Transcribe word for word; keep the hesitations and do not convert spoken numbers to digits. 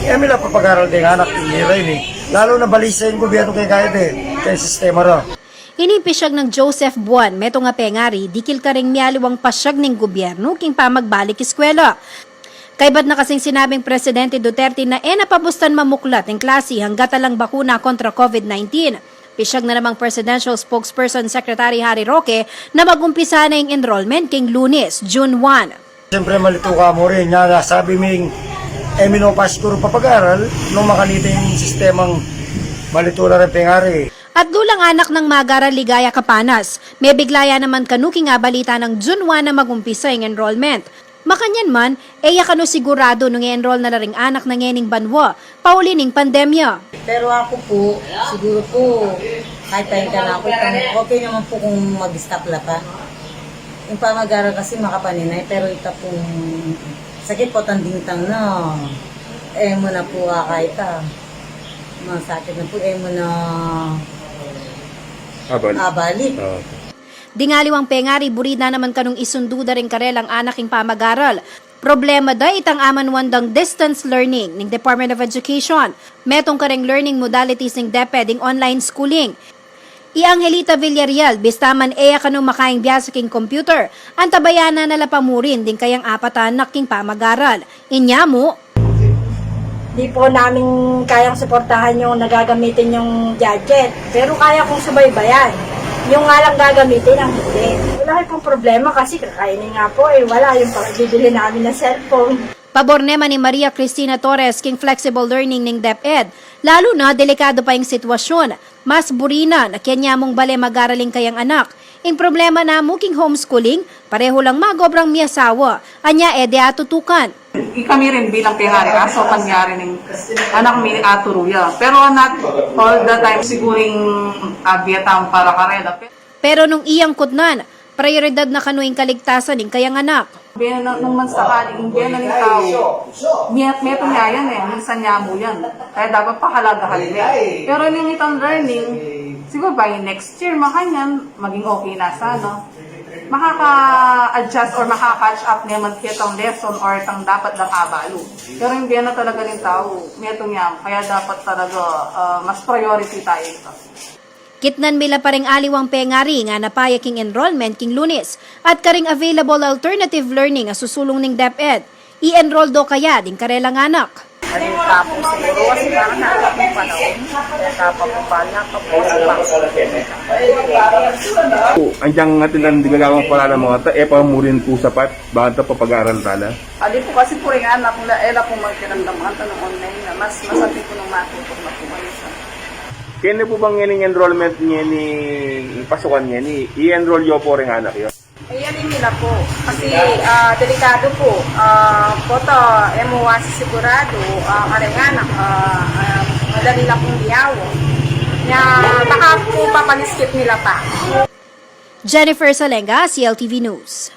E mi la papag-aral deng anak, ini rin e. Lalu na balisa ing gubyernu keng kaya de, keng sistema ra. Ini pisyag nang Joseph Buan, metung a pengari, dikil karing mialiwang pasyag ning gubyernu king pamagbalik eskwela. Kaybat na kasing sinabing Presidente Duterte na e na pabustan mamuklat ing klasi hanggat alang bakuna kontra COVID nineteen. Pisyag na namang Presidential Spokesperson Secretary Harry Roque na mag-umpisa na ing enrollment king Lunes, June one. Siyempre, malitu ka mu rin. Nya, sabi ming, e mi no pa siguru papag-aral, nung makanita ing sistemang malitu la rin pengari. Atlu lang anak nang mag-aral, Ligaya Capanas. Mebigla ya naman kanu king abalita nang June one na mag-umpisa ing enrollment. Makanyan man, e ya kanu siguradu nung e-enroll na la ring anak na ngening banwa, pauli ning pandemya. Pero aku pu, siguru pu, kahit pa ing kanaku, itang okay naman pu kung mag-stop la pa. Ing pamag-aral kasi makapaninay, pero ita pung sakit pu, tanding tang na, e mu na pu akakit a. Masakit na pu, e mu na abalik. Abalik. Ah. Ding aliwang pengari, burid na naman kanung isundu da ring karelang anak ing pamag-aral. Problema da itang amanuan dang distance learning ning Department of Education. Metung kareng learning modalities ning DepEd ing online schooling. I Angelita Villarreal, bista man e ya kanu makaing biasa king computer, antabayanan na la pa mu rin ding kayang apat a anak king pamag-aral. Inya mu, di po namin kayang suportahan yung nagagamitin yung gadget. Pero kaya kong subaybayan. Yung nga lang gagamitin ang hindi. Malaki pong problema kasi kakainin nga po eh, wala yung pang-, bibili namin ng cellphone. Pabor naman ni Maria Cristina Torres king flexible learning ning DepEd. Lalu na, delikado pa ing sitwasyon. Mas buri na, na kenya mung bale mag-aral ing kayang anak. Ing problema na mu king homeschooling, pareho lang magobrang miyasawa. Anya e de atutukan. Ikami rin bilang pengari, aso panyari ning anak mi aturu ya. Pero not all the time siguring abiatan para karela. Pero nung iyang kutnan, prayoridad na kanu ing kaligtasan ning kayang anak. Bena, nung man sakali, ing bena ning tau, metung ya yan e, minsan ya mu yan. Kaya dapat pahalagahan mi. Pero nung itang learning, siguro by next year, makanyan, maging okay na sana. Makaka-adjust or makaka-catch up naman ketang lesson or itang dapat lang abalu. Pero ing bena talaga ning tau, metung ya mu. Kaya dapat talaga, ah, mas priority tayo ito. Kitnan mi la pa ring aliwang pengari ngana paya king enrollment king Lunes at karing available alternative learning a susulung ning DepEd. I-enroll do kaya ding karelang anak. Ano, tapos siguro kasi parang nakalap yung panahon. Kaya tapos pa, nakapos pa. Andiyan nga tinang digagawa pala ng mga ta, e pa mu rin pu sapat, baka ta papag-aral tala. Adi pu kasi pu ring anak, e la pu magkiramdaman ta nung online na, mas masabi pu nung matutok na pu kayu sa. Kene pu bang ngening enrollment ngeni, pasukan ngeni, i-enroll yo pu ring anak yo? Ayan, hindi na pu. Kasi, ah, delikado pu. Ah, poto, e mu wa sisiguradu, ah, kareng anak, ah, ah, madali la pung biyawa. Nya, baka pu papaniskip nila pa. Jennifer Salenga, C L T V News.